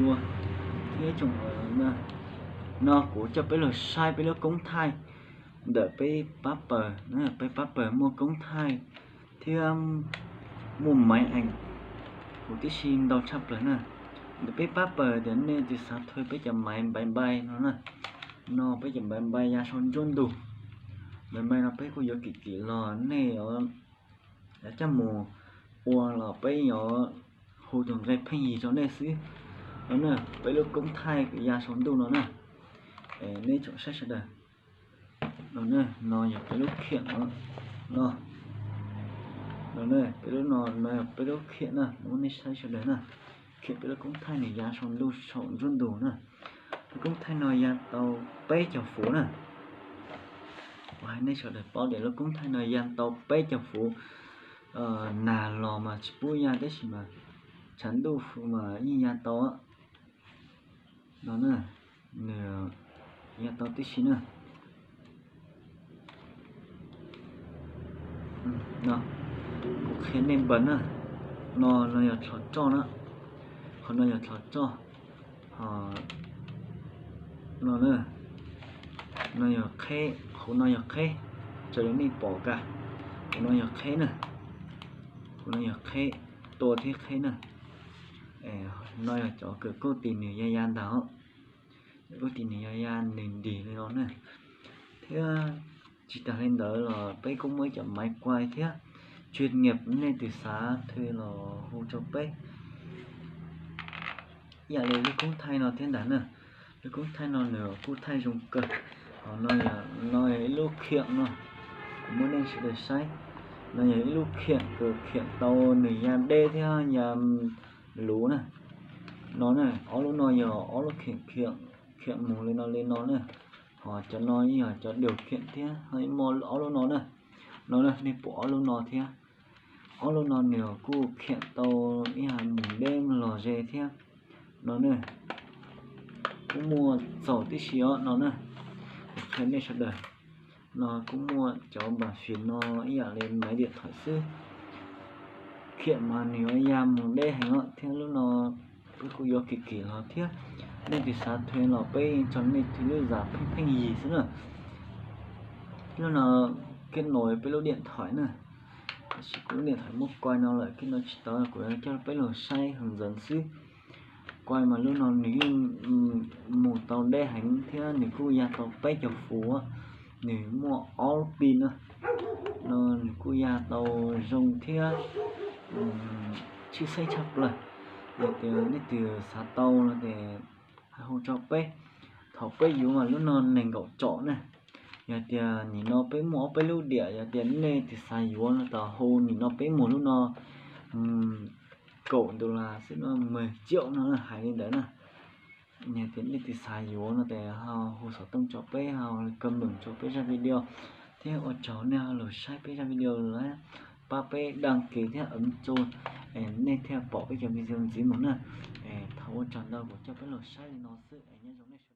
Thiab tsoom, no kuv coj peb los saib peb lub koob thaij ntawm peb pab pawg, peb pab pawg muaj koob thaij thiab muaj maiv ees huv tib si ntau tshaj plaws na. Ntawm peb pab pawg tias nej tus xav thuê peb cov maiv npaiv npai no na, no peb cov maiv npai ya sau nruab ntug. Maiv npai no peb kuj yuav kim kim los nej yuav coj mus ua los peb yuav hu tus nqe pheej yig rau nej xwb. No na, peb lub koob thaij ya saum ntuj no na, nej tsoom saib sawv daws. No na, no yog peb lub khiam no, no, no na, peb lub no, no yog peb lub khiam na, muab nej saib sawv daws na. Khiam peb lub koob thaij nws ya saum ntuj saum nruab ntug na. Lub koob thaij no ya tau peb caug fuv na. Kuv hais nej sawv daws paub tias lub koob thaij no ya tau peb caug fuv. Nag los mas tsis pub ya tab sis mas tshav ntuj mas yeej ya tau. No na, nws ya tau tib si na. No, kuv qhia nej npaws na. No, no yog dlhov roj na. Qhov no yog dlhov roj. Ho no na, no yog qheb, qhov no yog qheb. Raws li nej pom kag, qhov no yog qheb na. Qhov no yog qheb, tua thiab qheb na. No yog cov kws kuj tis nws ya ya ntag os. Kuj tis nws ya ya nws nrig li no na. Thiab tsis tas li ntawd los peb kuj muaj ib cov maiv kuai thiab, tswv niam nej tus xav thuê los hu rau peb. Ib yam li lub koob thaij no thiab ntag na. Lub koob thaij no nws kuj thaij zoo kawg. Ho no yog ib lub khiam no, kuv muab nej sawv daws saib. No yog ib lub khiam kws khiam tau nws ya deb thiab ya luv na. No na, ob lub no yog ob lub khiam, khiam mus li no li no na. Ho cov no yog cov diav khiam thiab, ho muaj ob lub no na. No na, nej pom ob lub no thiab. Ob lub no nws kuj khiam tau ib yam mus deb los ze thiab. No na, kuj muaj txaus tib si os no na. Qhia nej sawv daws, no kuj muaj cov npam fim no ib yam li maiv diam thawm xwb. Khiam mas nws yuav ya mus deb heev os, thiab lub no peb kuj yuav kim kim los thiab. Nej tus xav thuê los peb tso nej thuê lub zam pheej pheej yig xwb na. Lub no kiab no peb lub diam thawm na, tab sis kuv lub diam thawm muab kuai no lawm, kiab no tsis tau, kuv coj peb los saib hauv ntxeev xwb. Kuai mas lub no nws yeej mus tau deb heev thiab nws kuj ya tau peb caug fuv, nws muaj ob lub pis na. No nws kuj ya tau zoo thiab tshwj xeeb tshaj plaws. Yog tias nej tus xav tau no ces hu rau peb. Thaum peb yuav mas lub no nees nkaum tsom na. Yog tias nim no peb muaj ob peb lub diam, yog tias nej tus xav yuav no tas hu nim no peb muag lub no kaum dollar xwb no, mười triệu no hais li ntawd na. Yog tias nej tus xav yuav no ces ho hu xov tooj rau peb, ho comment rau peb zaj video, thiab ua tsaug nej ho los saib peb zaj video lawm, pab peb đăng ký thiab ấn chuông, nej thiaj pom peb cov video ntxiv mus na. Thov ua tsaug ntau, kuv coj peb los saib li no xwb, nyob zoo nej sawv daws.